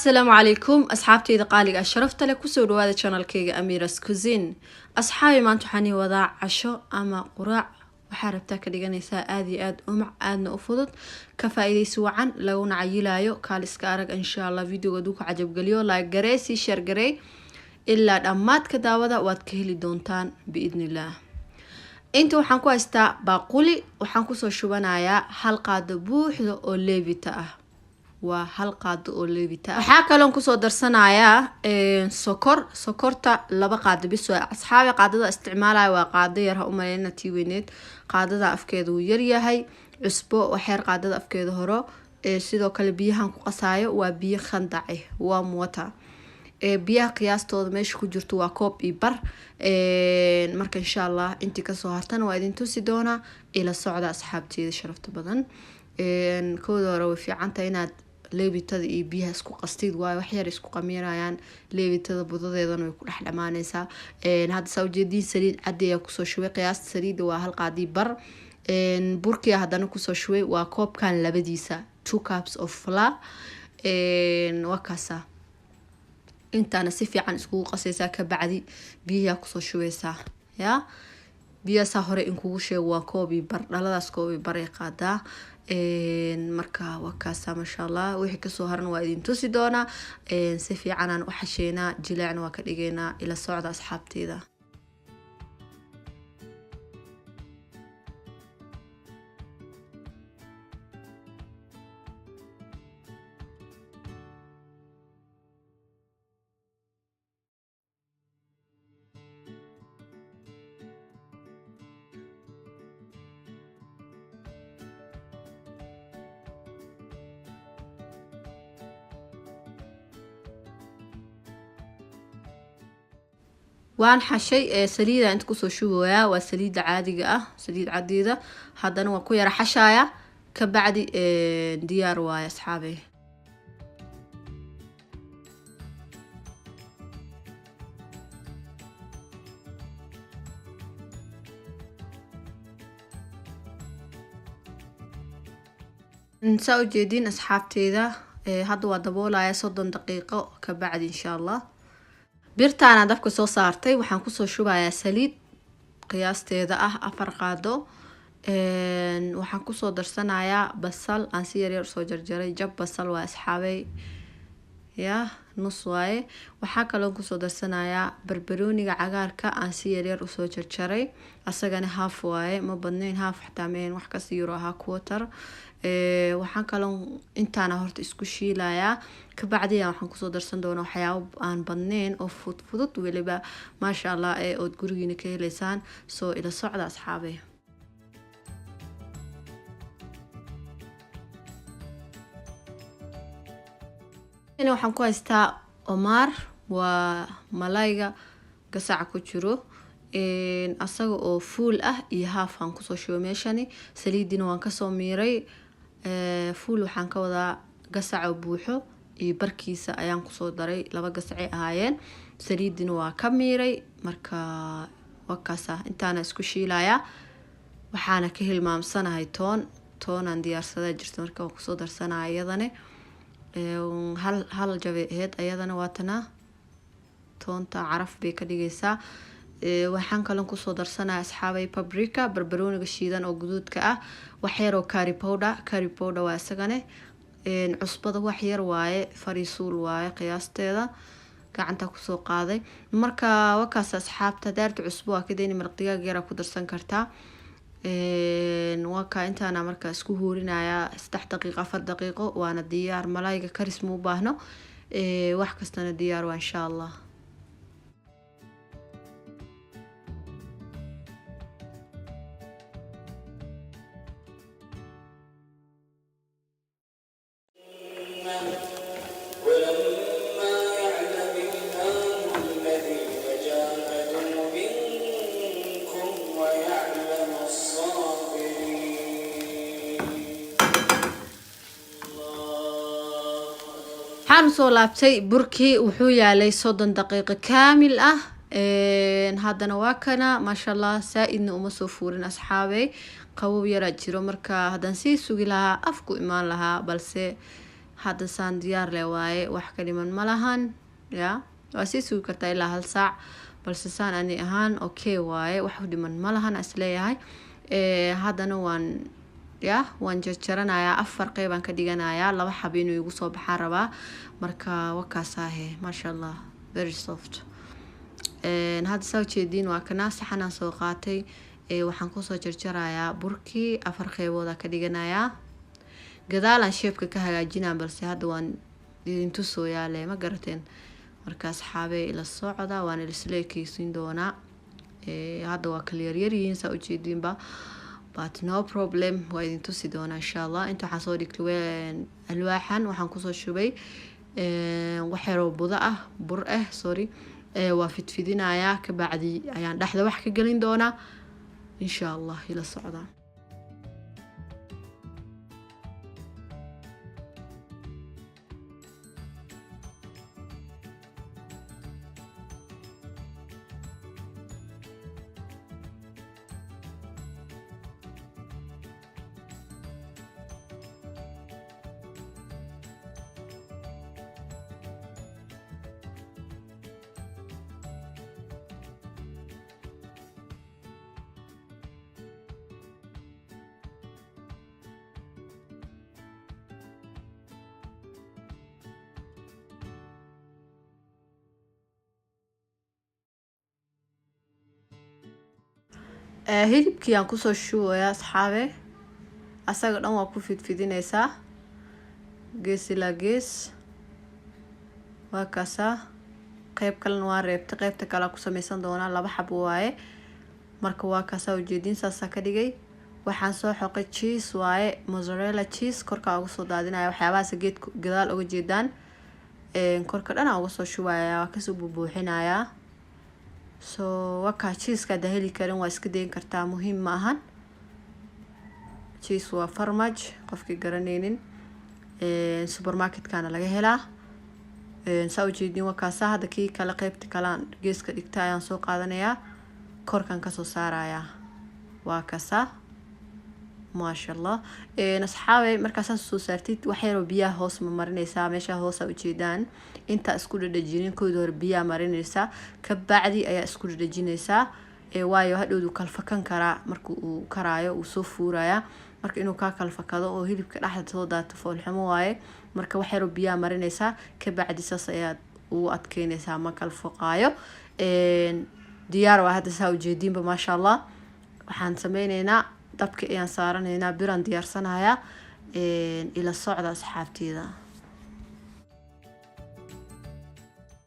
Asalaamu calaykum asxaabteyda qaaliga ah sharafta leh, kusoo dhawaada channelkayga Amiras Cuisine. Asxaabi, maanta waxaan ii wadaa casho ama quraac waxaa rabtaa ka dhiganaysaa, aada iyo aada umac, aadna u fudud, ka faa-iideysi wacan, laguna cayilayo. Kaal iska arag insha Allah. Videoga haduu ka cajabgeliyo, like garey, sii share garey, ilaa dhammaadka daawada, waad ka heli doontaan biidnillaah. Inta waxaan ku haystaa baaquli, waxaan kusoo shubanayaa hal qaado buuxda oo leevita ah. Waa hal qaado oo leevita ah. Waxaa kaloon kusoo darsanayaa sokor. Sokorta 2 qaado bis waa, asxaabi. Qaadada isticmaalaya waa qaado yar, ha umaleyna tii weyneed, qaadada afkeeda wuu yaryahay. Cusbo waxyar, qaadada afkeeda horo. Sidoo kale biyahan ku qasaayo waa biyo khandace, warm water. Biyaha qiyaastooda meesha ku jirto waa koob iyo bar. Marka insha Allah intii kasoo hartana waa idin tusi doonaa, ila socda asxaabteeda sharafta badan. Kooda hore way fiicantahay inaad leebitada iyo biyaha isku qastid, waayo waxyar isku qamiirayaan, leebitada budadeedana way ku dhex dhamaaneysaa. Hadda saa ujeediin, saliid caddi ayaa kusoo shubay. Qiyaasta saliidda waa hal qaadii bar. Burkiya haddana kusoo shubay, waa koobkan labadiisa, 2 cups of flour. Waa kaasa. Intaana si fiican iskugu qasaysaa, kabacdi biyahaa kusoo shubeysaa. Ya biyahaasaa hore in kugu sheego, waa koob iyo bar, dhaladaas koob iyo bar ay qaadaa. Marka waa kaasa, maasha Allah. Wixii kasoo haran waa idin tusi doonaa. Si fiicanaan u xasheynaa, jileecna waa ka dhigeynaa. Ila socda asxaabteeda. Waan xashay. Saliida inta kusoo shubayaa waa saliida caadiga ah, saliid cadeeda. Haddana waan ku yara xashaaya, kabacdi diyaar waaye, asxaabe. Saa ujeediin asxaabteeda, hadda waa daboolaya 30 daqiiqo kabacdi insha Allah. Birtaana dabka soo saartay, waxaan kusoo shubayaa saliid qiyaasteeda ah 4 qaado. Waxaan kusoo darsanayaa basal aan si yaryar usoo jarjaray, jab basal waa asxaabey, ya nus waaye. Waxaa kaloo kusoo darsanayaa barbarooniga cagaarka aan si yaryar usoo jarjaray, asagana half waaye, ma badnayn, half xataa meen, wax kasi yaro ahaa, quarter. Waxaan kaloo intaana horta isku shiilayaa, kabacdiya waxaan kusoo darsan doonaa waxyaabo aan badnayn oo fudfudud weliba, maasha Allah, ee ood gurigiina ka heleysaan. Soo ila socda asxaabey. Waxaan ku haystaa omaar, waa malayga gasaca ku jiro, asaga oo fuul ah iyo half aan kusoo shubay meeshani. Saliidina waan kasoo miiray. Fuul waxaan ka wadaa gasaca buuxo iyo barkiisa ayaan kusoo daray, 2 gasacay ahaayeen. Saliidina waa ka miiray. Marka waa kaasa, intaana isku shiilayaa. Waxaana ka hilmaamsanahay toon, toonaan diyaarsadaa jirta, marka waan kusoo darsanaya iyadane, hal hal jabay ahayd ayadana. Waatana toonta, caraf bay ka dhigaysaa. Waxaan kaloo kusoo darsanaya asxaabay paprika, barbarooniga shiidan oo guduudka ah, wax yar oo curry powder. Curry powder waa isagane. Cusbada wax yar waaye, fariisuul waaye qiyaasteeda, gacanta kusoo qaaday. Marka wakaas asxaabta, daarta cusbo waa kadayni, maraq digaag yaraa ku darsan kartaa. Waa kaa, intaana marka isku huurinayaa 3 daqiiqo, 4 daqiiqo, waana diyaar. Malayga karis ma u baahno, wax kastana diyaar waa insha Allah. ولما يعلم الله الذين جاهدوا منكم ويعلم الصابرين. الله Waxaan usoo laabtay burkii, wuxuu yaalay 30 daqiiqo kaamil ah. Haddana waa kana, maasha Allah, saa-idna uma soo fuurin asxaabey, qabow yaraa jiro. Marka haddaan sii sugi lahaa afku imaan lahaa, balse Hadda saan diyaar leh waaye, wax ka dhiman ma lahan. Ya, waa sii sugi kartaa ilaa hal saac, balse saan ani ahaan okay waaye, wax u dhiman ma lahan isleeyahay. Haddana waan ya waan jarjaranayaa, 4 qeybaan ka dhiganayaa, 2 xabo inuu igu soo baxaan rabaa. Marka wakaasaahe, maasha Allah, very soft. Hadda saa ujeediin waa kana saxanaan soo qaatay. Waxaan kusoo jarjarayaa burkii, 4 qeybooda ka dhiganayaa, gadaalaan sheebka ka hagaajinaa, balse hadda waan idin tusooyaale, ma garateen? Marka asxaabey, ila socda, waan isla ekeysiin doonaa. Hadda waa kala yaryaryihiin saa ujeediinba, but no problem, waa idin tusi doonaa insha Allah. Inta waxaan soo dhigtay alwaaxan, waxaan kusoo shubay wax yaroo budo ah, bur ah, sorry. Waa fidfidinayaa, kabacdi ayaan dhexda wax ka gelin doonaa insha Allah. Ila socda. Hilibkii aan kusoo shubayaa asxaabe, asaga dhan waa ku fidfidinaysaa gees ilaa gees. Waa kaasaa, qeyb kalena waa reebtay, qeybta kale ku sameysan doonaa, 2 xabo waaye. Marka waa kaasaa, ujeedin, saasaa ka dhigay. Waxaan soo xoqay cheese waaye, mozzarella cheese, korkaa uga soo daadinaya. Waxyaabahaas geedka gadaal uga jeedaan korka dhan aan uga soo shubaya, waa kasoo buubuuxinayaa. So wakaa, cheeseka haddaa heli karin waa iska dayin kartaa, muhiim ma ahan. Cheese waa farmaj, qofkii garanaynin, supermarketkana laga helaa. Saa ujeedin waa kaasa. Hadda kii kale, qeybta kalean geeska dhigta ayaan soo qaadanayaa, korkan kasoo saarayaa. Waa kasa, maasha Allah. Asxaabey, markaa saas soo saartid, wax yaroo biyaha hoos ma marinaysaa, meesha hoosa ujeedaan. Intaa isku dhadhajinin koodi hore biyaha marinaysaa, kabacdi ayaa isku dhadhajinaysaa, waayo hadhowdu kalfakan karaa marka uu karaayo, uu soo fuuraya. Marka inuu kaa kalfakado oo hilibka dhexda soo daato foolxumo waaye. Marka wax yaroo biyaha marinaysaa, kabacdi saas ayaad ugu adkeynaysaa, ma kala foqaayo. Diyaar waa hadda, saa ujeediinba, maasha Allah. Waxaan sameyneynaa dabka ayaan saaranaynaa, biraan diyaarsanayaa. Ila socda asxaabteeda.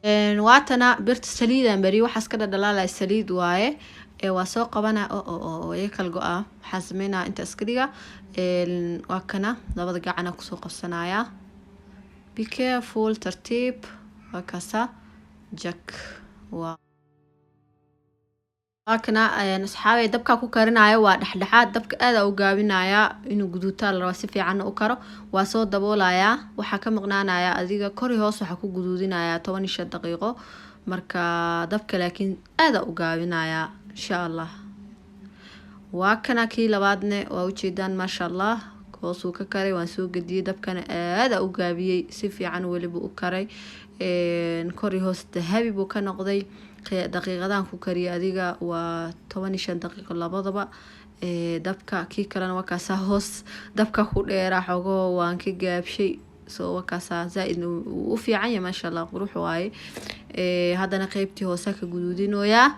Waatana birta, saliidaan bari, waxaas ka dhadhalaalaya saliid waaye. Waa soo qabana oo iga kala go-a. Waxaan sameynaya inta iska dhiga, waa kana, labada gacana kusoo qabsanaya. Be careful, tartiib. Waa kaasa, jak. Waa kana asxaabey, dabkaa ku karinayo waa dhexdhexaad, dabka aada u gaabinayaa, inuu guduutaa la rabaa, si fiicanna u karo. Waa soo daboolayaa, waxaa ka maqnaanaya adiga kori hoos, waxaa ku guduudinayaa 15 daqiiqo. Marka dabka laakiin aada u gaabinayaa insha Allah. Waa kana kii labaadne, waa ujeedaan, maasha Allah, hoosuu ka karay. Waan soo gediyey, dabkana aada u gaabiyey, si fiican weliba u karay, kori hoos dahabi buu ka noqday. Daqiiqadaan ku kariyay adiga waa 15 daqiiqo labadaba dabka. Kii kalena waa kaasaa, hoos dabka ku dheeraa xogoo, waan ka gaabshay. So waa kaasaa, zaa-idna wuu u fiican yahay, maasha Allah, qurux waaye. Haddana qeybtii hoose ka guduudinooyaa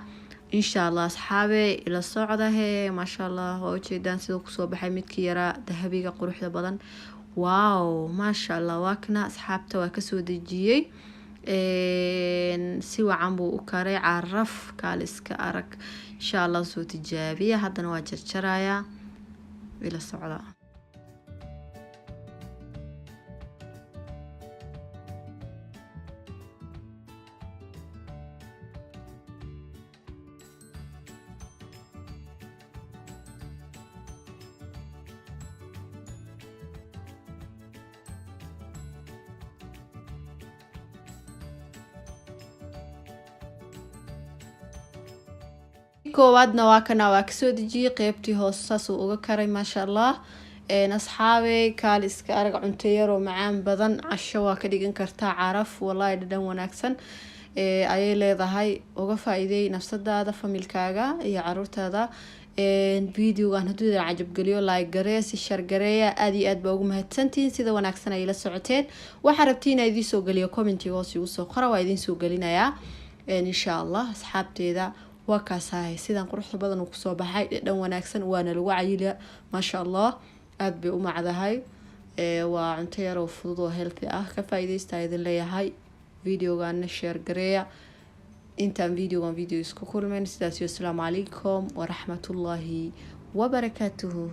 insha Allah. Asxaabe, ila socdahe. Maasha Allah, waa ujeedaan siduu kusoo baxay midkii yaraa dahabiga quruxda badan. Wow, maasha Allah. Waa kana asxaabta, waa kasoo dejiyey, si wacan buu u karay, caraf kaal iska arag. Insha Allah soo tijaabiya. Haddana waa jarjarayaa, ila socda. Koowaadna waa kana, waa kasoo dejiyey, qeybtii hoose saasuu uga karay, maasha Allah. Asxaabey, kaali iska arag, cunto yaroo macaan badan, casho waa ka dhigan kartaa, caraf wallahi dhadhan wanaagsan ayay leedahay. Uga faa-iideey nafsadaada, familkaaga iyo caruurtaada. Videogan hadduu idin cajabgeliyo, like garee, si share gareeya. Aada iyo aad baa ugu mahadsantihiin sida wanaagsan ay la socoteen. Waxaa rabtiin inaa idiin soo geliyo, commentiga hoos igu soo qora, waa idiin soo gelinayaa insha Allah. Asxaabteeda, waa kaasahay sidaan quruxda badan uu kusoo baxay, dhadhan wanaagsan, waana lagu cayila, maasha Allah, aada bay u macdahay. Waa cunto yar oo fudud oo healthy ah. Ka faa-iideysta idin leeyahay, videogana share gareeya. Intaan videogan video isku kulmayn, sidaas iyo asalaamu calaykum waraxmatullaahi wabarakaatuhu.